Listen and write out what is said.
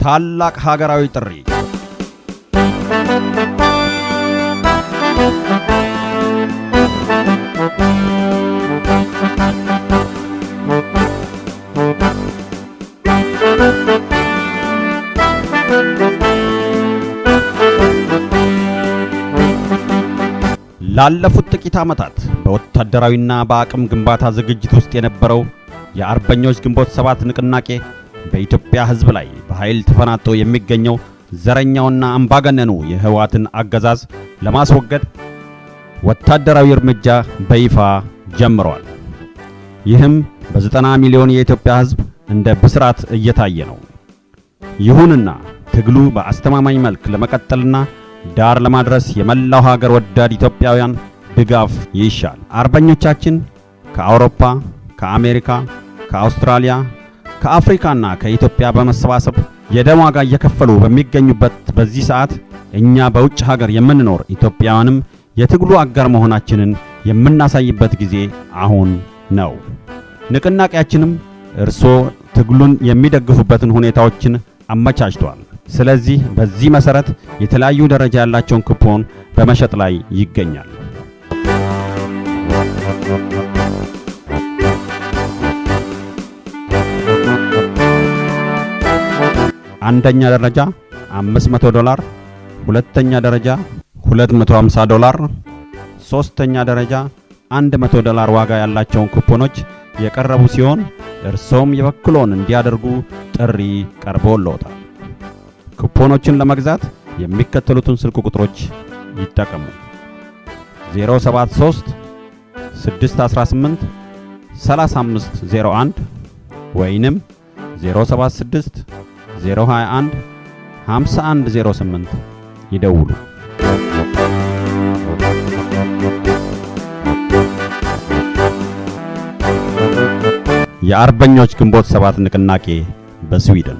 ታላቅ ሀገራዊ ጥሪ። ላለፉት ጥቂት ዓመታት በወታደራዊና በአቅም ግንባታ ዝግጅት ውስጥ የነበረው የአርበኞች ግንቦት ሰባት ንቅናቄ በኢትዮጵያ ሕዝብ ላይ በኃይል ተፈናጥጦ የሚገኘው ዘረኛውና አምባገነኑ የህወሓትን አገዛዝ ለማስወገድ ወታደራዊ እርምጃ በይፋ ጀምሯል። ይህም በ90 ሚሊዮን የኢትዮጵያ ሕዝብ እንደ ብስራት እየታየ ነው። ይሁንና ትግሉ በአስተማማኝ መልክ ለመቀጠልና ዳር ለማድረስ የመላው ሀገር ወዳድ ኢትዮጵያውያን ድጋፍ ይሻል። አርበኞቻችን ከአውሮፓ፣ ከአሜሪካ፣ ከአውስትራሊያ፣ ከአፍሪካና ከኢትዮጵያ በመሰባሰብ የደም ዋጋ እየከፈሉ በሚገኙበት በዚህ ሰዓት እኛ በውጭ ሀገር የምንኖር ኢትዮጵያውያንም የትግሉ አጋር መሆናችንን የምናሳይበት ጊዜ አሁን ነው። ንቅናቄያችንም እርስዎ ትግሉን የሚደግፉበትን ሁኔታዎችን አመቻችቷል። ስለዚህ በዚህ መሰረት የተለያዩ ደረጃ ያላቸውን ኩፖን በመሸጥ ላይ ይገኛል። አንደኛ ደረጃ $500፣ ሁለተኛ ደረጃ $250፣ ሶስተኛ ደረጃ $100 ዋጋ ያላቸውን ኩፖኖች የቀረቡ ሲሆን እርሶም የበኩልዎን እንዲያደርጉ ጥሪ ቀርቦልዎታል። ኩፖኖችን ለመግዛት የሚከተሉትን ስልክ ቁጥሮች ይጠቀሙ፦ 073 618 3501 ወይንም 076 021 5108 ይደውሉ። የአርበኞች ግንቦት ሰባት ንቅናቄ በስዊድን።